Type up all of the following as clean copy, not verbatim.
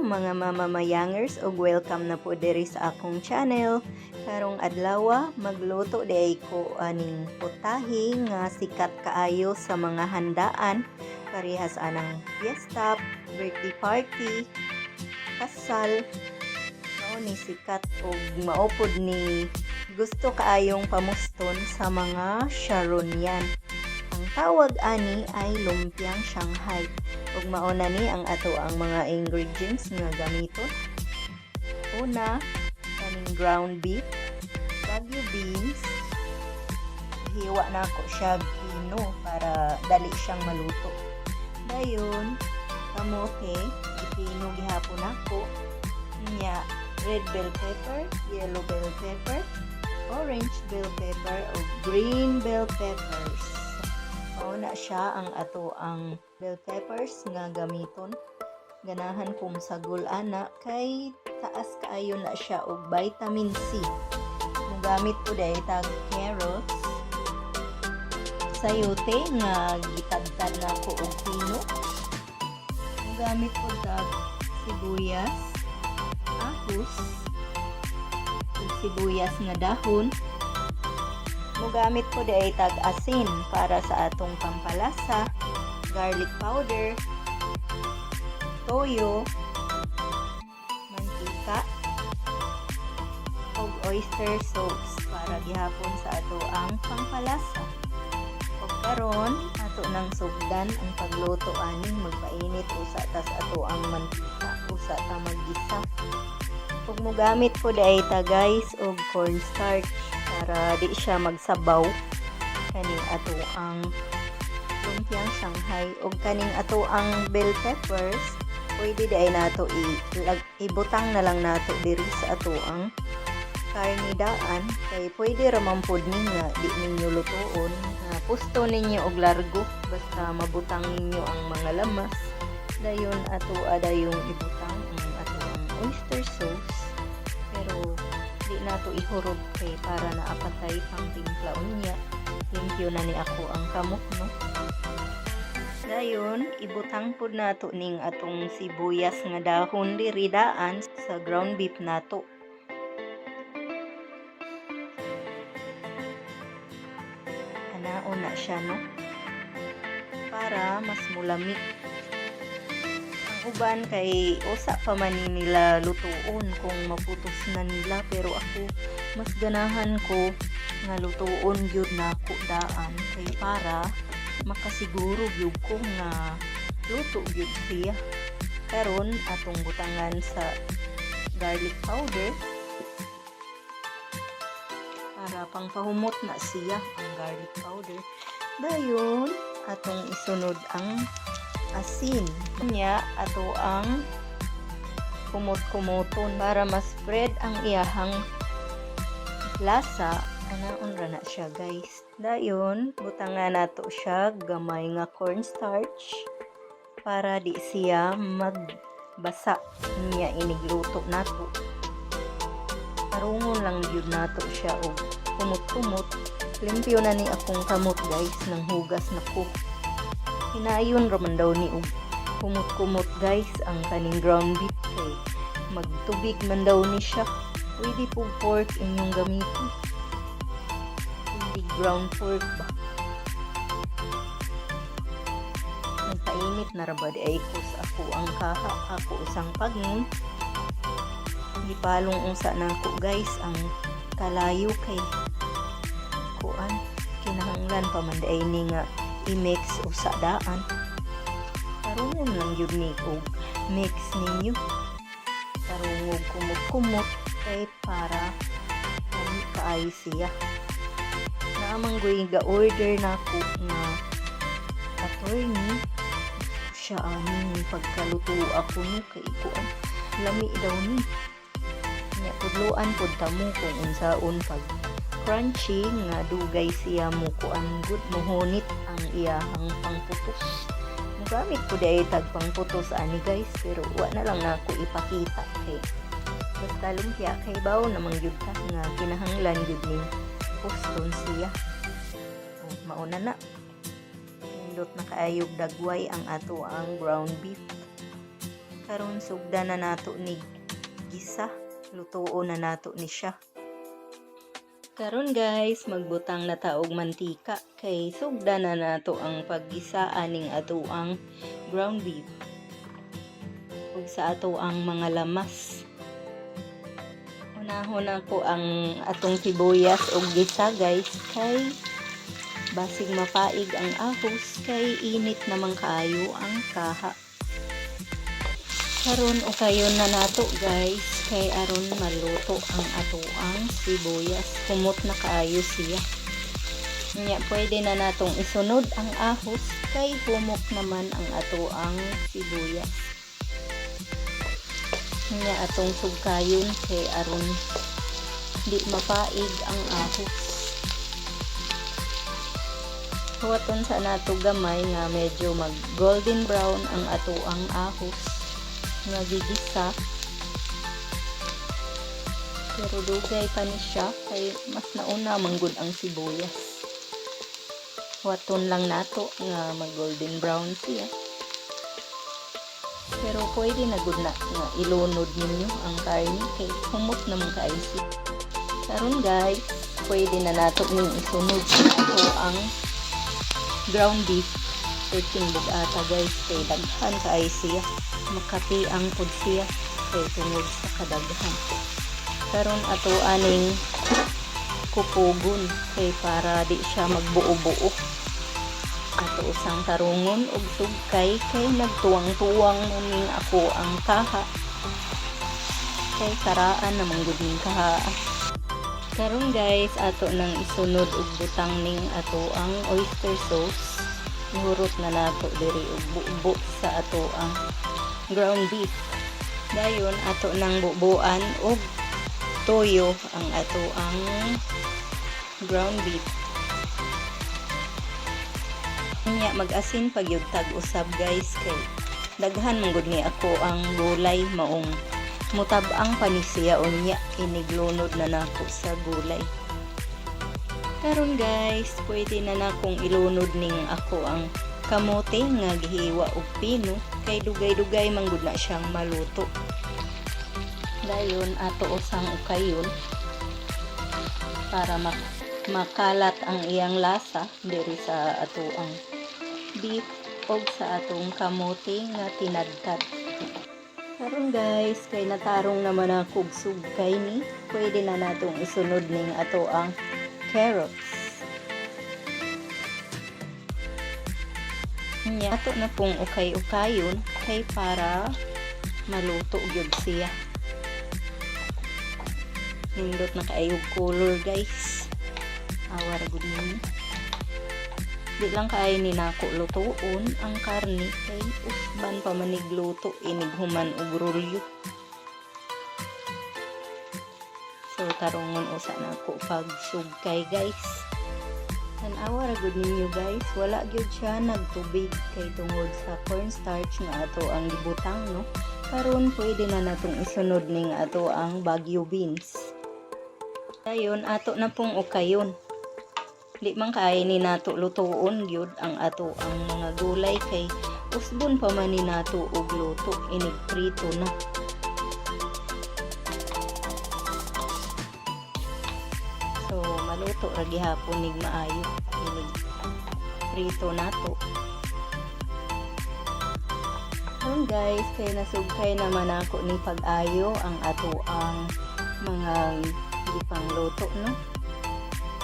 Hello mga mamamayangers ug welcome na po diri sa akong channel. Karong adlaw, magluto diay ko aning putahe nga sikat kaayo sa mga handaan, parehas anang fiesta, birthday party, kasal. Mao ni sikat ug mao pod ni gusto kaayong pamuston sa mga Sharonian. Ang tawag ani ay lumpiang Shanghai. Ug mao na ni ang ato ang mga ingredients nga gamiton. Una, kaning ground beef, Baguio beans. Hiwa na ako siya pino para dali siyang maluto. Dayon, kamote, gipino gihapon nako. Nya, red bell pepper, yellow bell pepper, orange bell pepper ug green bell peppers. Mao na siya ang ato ang bell peppers nga gamiton. Ganahan kong sagol ana kay taas kaayo na siya og vitamin C. Mogamit ko diay tag carrots, sayote nga gitadtad nako og pino. Mogamit ko tag sibuyas, ahos, ug sibuyas nga dahon. Mogamit ko diay tag asin para sa atong pampalasa, garlic powder, toyo, mantika, ug oyster sauce para gihapon sa ato ang pampalasa. Ug karon ato nang sugdan ang pagluto aning. Magpainit usa tas ato ang mantika, usa ta maggisa. Ug mogamit ko diay ta, guys, og cornstarch para di siya magsabaw kaning ato ang lumpiang Shanghai. Ug kaning ato ang bell peppers, pwede diay nato ibutang na lang nato diri sa ato ang karne daan kay pwede ra man pod ni nga di ninyo lutuon nga pusto ninyo og largo, basta mabutang ninyo ang mga lamas. Dayon ato dayong ibutang ang ato ang oyster sauce, pero di nato ihurot kay para naa pa tay pang timpla unya. Limpyo na ni ako ang kamot, no? Dayon ibutang pud nato ning atong sibuyas nga dahon diri daan sa ground beef nato. Anaon na siya, no, para mas mulami. Ang uban kay usa pa man ni nila lutuon kung maputos na nila, pero ako mas ganahan ko nga lutuon gyud nako daan kay para makasiguro gyud ko nga luto gyud siya. Karon atong butangan sa garlic powder para pangpahumot na siya ang garlic powder. Dayon atong isunod ang asin. Nya ato ang kumot-kumoton para ma-spread ang iyahang lasa. Anaon ra na siya, guys. Dayon butangan nato siya gamay nga cornstarch para di siya magbasa niya inigluto nato. Tarungon lang gyud nato siya og kumot-kumot. Limpyo na ni akong kamot, guys, nang hugas na ko. Hinayon ra man daw ni og kumot-kumot, guys, ang kaning ground beef kay magtubig man daw ni siya. Pwede po pork inyong gamitin, hindi ground pork ba. Nagpainit na ra ba di ay ko sa ako ang kaha, ako usang pagnon. Gipalong unsa nako, guys, ang kalayo kay kuan, kinahanglan pa man diay ni nga i-mix usa daan. Tarungon lang gyud ni og mix ninyo, tarungog kumot-kumot kay para lami kaayo siya. Naa man goy ga-order nako nga attorney siya aning pagkaluto ako, no, kay kuan, lami daw ni. Nya tudloan pod ta mo kung unsaon pag crunchy nga dugay siya mo kuan gud, mohunit ang iyahang pangputos. Mogamit ko diay tag pangputos ani, guys, pero wa na lang nako ipakita kay basta lumpia kay baw namang gyud ta nga kinahanglan gyud ning puston siya. Oh, mauna na. Nindot na kaayog dagway ang ato ang ground beef. Karon sugda na nato ni gisa, lutuon na nato ni siya. Karon guys, magbutang na ta og mantika kay sugda na nato ang paggisa aning atoang ground beef ug sa atoang mga lamas. Unahon nako ang atong sibuyas ug gisa, guys, kay basig mapaig ang ahos kay init naman kaayo ang kaha. Karon ukayon na nato, guys, kay aron maluto ang atoang sibuyas. Humot na kaayo siya. Nya pwede na natong isunod ang ahos kay humok naman ang atoang sibuyas. Nya atong sugkayon kay aron di mapaig ang ahos. Huwaton sa nato gamay nga medyo mag golden brown ang atoang ahos nga gigisa. Pero dugay pa ni siya kay mas nauna manggod ang sibuyas. Huwaton lang nato nga mag golden brown siya. Pero pwede na gud na nga ilunod ninyo ang karne kay humot naman kaayo siya. Karon guys, pwede na nato ning isunod atoang ground beef. 13 bug-ata, guys, kay daghan kaayo siya. Makati ang pud siya kay tungod sa kadaghan. Karon ato aning kupugon kay para di siya magbuo-buo. Ato usang tarungon og sugkay kay nagtuwang-tuwang mo ning akoang kaha. Kay karaan naman gud ning kaha. Karon guys, ato nang isunod og butang ning atoang oyster sauce. Ihurot na nato diri og bubo sa atoang ground beef. Dayon ato nang bubuan og toyo ang atoang ground beef. Nya mag-asin pa gyud tag usab, guys, kay daghan man gud ni akoang gulay, maong mutab-ang pa ni siya unya iniglunod na nako sa gulay. Karon guys, pwede na nakong ilunod ning akoang kamote nga gihiwa og pino kay dugay-dugay man gud na siyang maluto. Dayon ato usang ukayon para makalat ang iyang lasa diri sa atoang beef og sa atong kamote nga tinadtad. Karon guys, kay natarong naman ako og sugkay ni, pwede na natong isunod ning atoang carrots. Nya ato na pong ukay-ukayon kay para maluto gyud siya. Nindot na kaayo color, guys. Awa ra gud ninyo. Di lang kaayo ni nako lutuon ang karne kay usban pa man luto inig human og rolyo. So tarungon usa nako pagsugkay, guys. Tan-awa ra gud ninyo, guys, wala gyud siya nagtubig kay tungod sa cornstarch nga atoang gibutang, no. Karon pwede na natong isunod ning atoang Baguio beans. Dayon ato na pong ukayon. Di man kaayo ni nato lutuon gyud ang atoang mga gulay kay usbon pa man ni nato og luto inig prito na. So maluto ra gihapon nig maayo inig prito nato. Karon guys, kay nasugkay naman ako ni pag-ayo ang atoang mga gipangluto, no.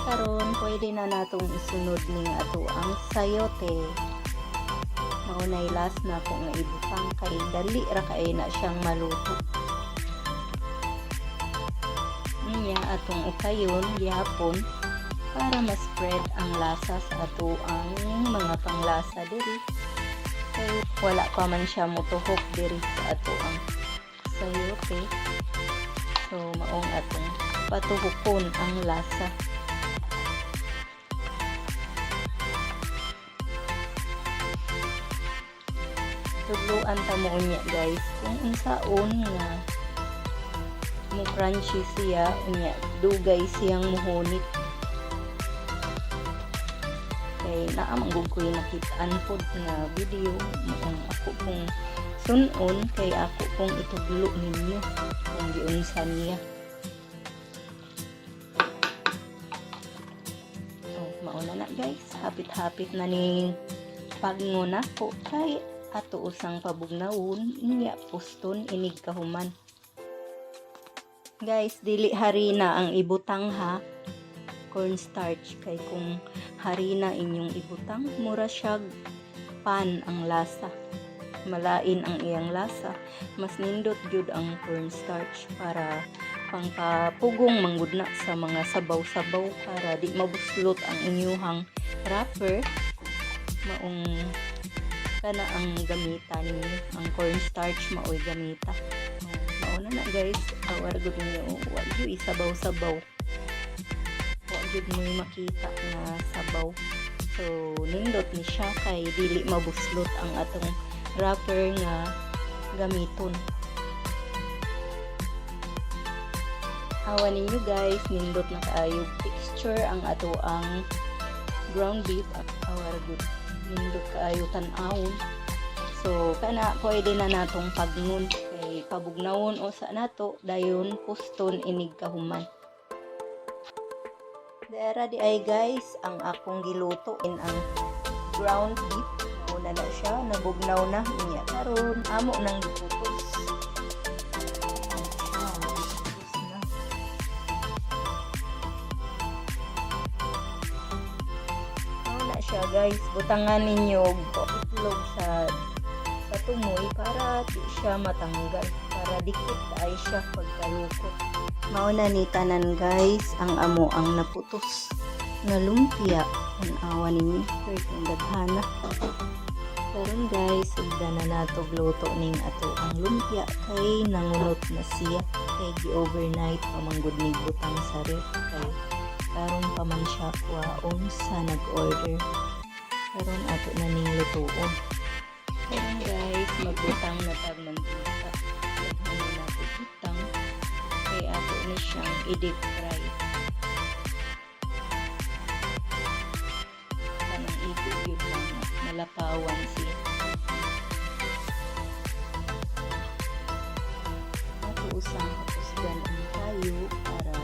Karon pwede na natong isunod ning atoang sayote. Mao nay last na ko nga ibutang kay dali ra kay na siyang maluto. Niya atong ukayon gihapon para ma-spread ang lasa sa atoang mga panglasa diri. Kay wala pa man siya motuhok diri sa atoang sayote. So maong atong patuhokon ang lasa. Tudluan ta mo unya, guys, kung unsaon nga mo crunchy siya unya dugay siyang muhunit. Kay naa man gud ko'y nakit-an pod nga video, maong ako pong Sunon kay ako pong ituglo ninyo kung giunsa niya. Oh, mauna na, guys. Hapit-hapit na ni pagno nako kay ato usang pabugnawon, inya puston inig kahuman. Guys, dili harina ang ibutang ha. Cornstarch, kay kung harina inyong ibutang, mura siyag pan ang lasa. Malain ang iyang lasa. Mas nindot gyud ang cornstarch para pangpapugong manggud na sa mga sabaw-sabaw para di mabuslot ang inyuhang wrapper. Maong kana ang gamita ninyo, ang cornstarch maoy gamita. Oh, mauna na, guys. Awar gud ninyo, wa gyud isabaw-sabaw, wa gyud mo'y makita nga sabaw. So nindot ni siya kay dili mabuslot ang atong wrapper nga gamiton. Awa ninyo, guys, nindot na kaayo texture ang ato ang ground beef. Awa gud, nindot kaayo tan-awon. So kana, pwede na natong pagngon kay pabugnawon o sa nato, dayon puston inig kahuman. Dera di ay, guys, ang akong giluto in ang ground beef. Una na siya nabugnaw na niya. Karon amo nang giputos. Ah, giputos na. Mao na siya, guys. Butangan ninyo og itlog sa tumoy para di siya matanggal, para dikit ay siya pagkalukot. Mao na ni tanan, guys, ang amo ang naputos nga lumpia. Tan-awa ninyo, ang daghana. Karon, guys, sugdan na nato luto ning ato ang lumpia kay nangunot na siya kay gi-overnight pa man gud ni butang sa ref kay karon pa man siya kuhaon sa nag-order. Karon ato na ning lutuon. Karon, guys, magbutang na tag mantika. Daghanon nato butang kay ato ni siyang i-deep fry. Kanang igo yun lang malapawan siya. Ato usang kapusgan ang kayo para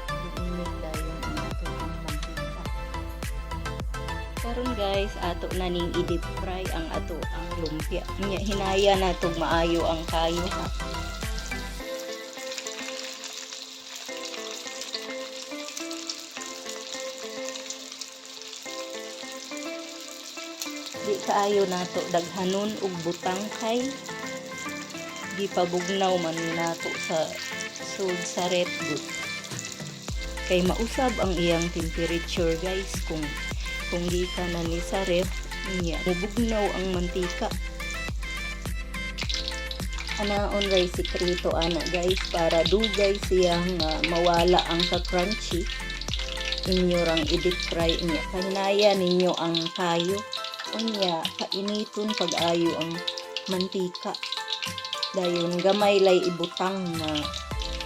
muinit dayon ang ato ang mantika. Karon, guys, ato na ning i-deep fry ang ato ang lumpia. Nya hinaya nato maayo ang kayo ha. Di kaayo nato daghanon og butang kay gipabugnaw man ni nato sa sud sa ref gud. Kay mausab ang iyang temperature, guys, kung di ka na ni sa ref niya, mubugnaw ang mantika. Anaon ray sikreto ana, guys, para dugay siya nga mawala ang ka-crunchy. Inyo rang i-deep fry niya. Pahinaya ninyo ang kayo. Unya, painiton pag-ayo ang mantika. Dayon gamay lay ibutang na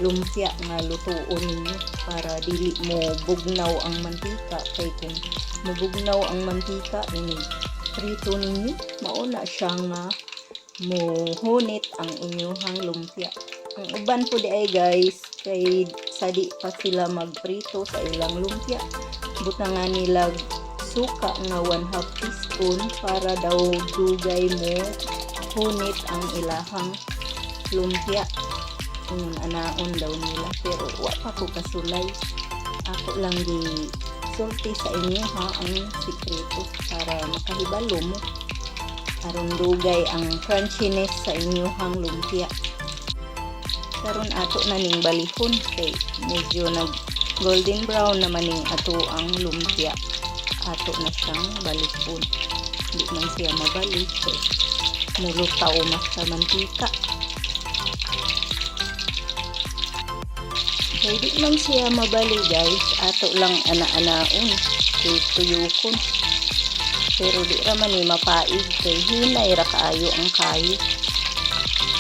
lumpia nga lutuon ninyo para dili mo bugnaw ang mantika, kay kung mubugnaw ang mantika ini prito ninyo, mauna siya nga muhunit ang inyuhang lumpia. Ang uban po di ay, guys, kay sa di pa sila magprito sa ilang lumpia, butangan nila suka nga 1/2 teaspoon para daw dugay mo hunit ang ilahang lumpia. Ingon anaon daw nila, pero wa pa ko kasulay. Ako lang gi sulti sa inyo ha ang sikreto para makahibalo mo aron dugay ang crunchiness sa inyuhang lumpia. Karon ato na ning balihon kay medyo nag golden brown naman ning ato ang lumpia. Ato na siyang balikon. Di man siya mabalik kay mulutaw mas sa mantika. Kay di man siya mabali, guys, ato lang ana-anaon kay tuyukon. Pero di ra man ni mapaig kay hinay ra kaayo ang kayo.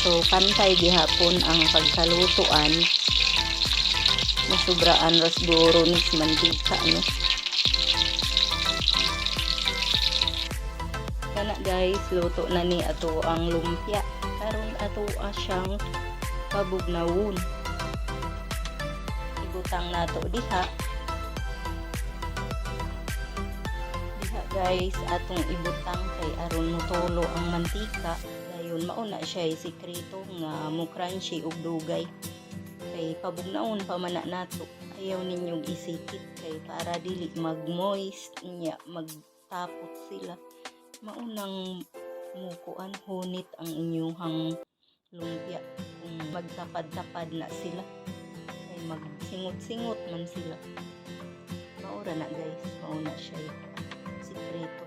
So pantay gihapon ang pagkalutoan. Nasubraan ra siguro ni mantika, no. Kana, guys, luto na ni ato ang lumpia. Karon ato siyang pabugnawon. Ibutang nato diha. Diha, guys, atong ibutang kay aron motulo ang mantika. Dayon mao na siya sikreto nga mo crunchy ug dugay. Kay pabugnawon pa man na nato. Ayaw ninyong isikit kay para dili mag-moist nya magtapot sila. Maunang mukuan, hunit ang inyuhang lumpia kung magtapad-tapad na sila kay magsingot-singot man sila. Maura na, guys, mao na siya sikreto.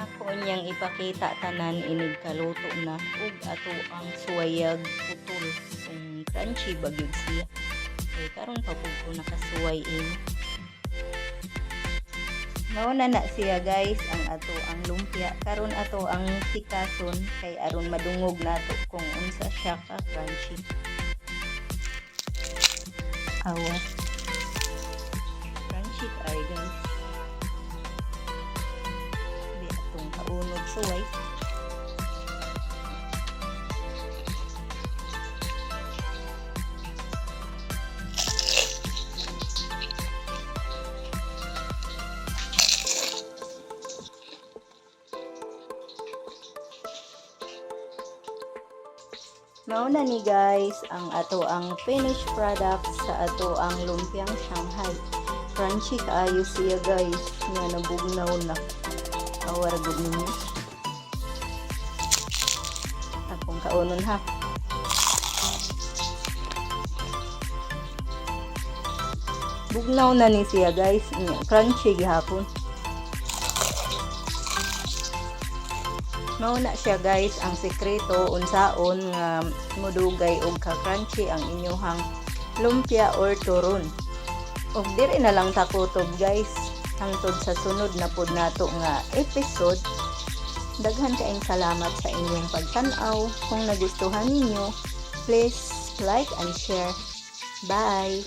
Ako niyang ipakita tanan inig kaluto na ug ato ang suwayag putol kung crunchy ba gyud siya kay karon pa pud ko nakasuway ini. Mao na na siya, guys, ang ato ang lumpia. Karon ato ang pikason kay aron madungog nato kung unsa siya ka crunchy. Awas. Crunchy kaayo, guys. Di atong kaunog suway. Mao na ni, guys, ang ato ang finished product sa ato ang lumpiang Shanghai. Crunchy kaayo siya, guys, nga nabugnaw na. Awa ra gud ninyo. Akong kaunon ha. Bugnaw na ni siya, guys. Nya, crunchy gihapon. Mao na siya, guys, ang sekreto unsaon nga mudugay og ka-crunchy ang inyuhang lumpia or turon. Og diri na lang ta kutob, guys, hangtod sa sunod na pud nato nga episode. Daghan kaayong salamat sa inyong pagtan-aw. Kung nagustuhan ninyo, please like and share. Bye!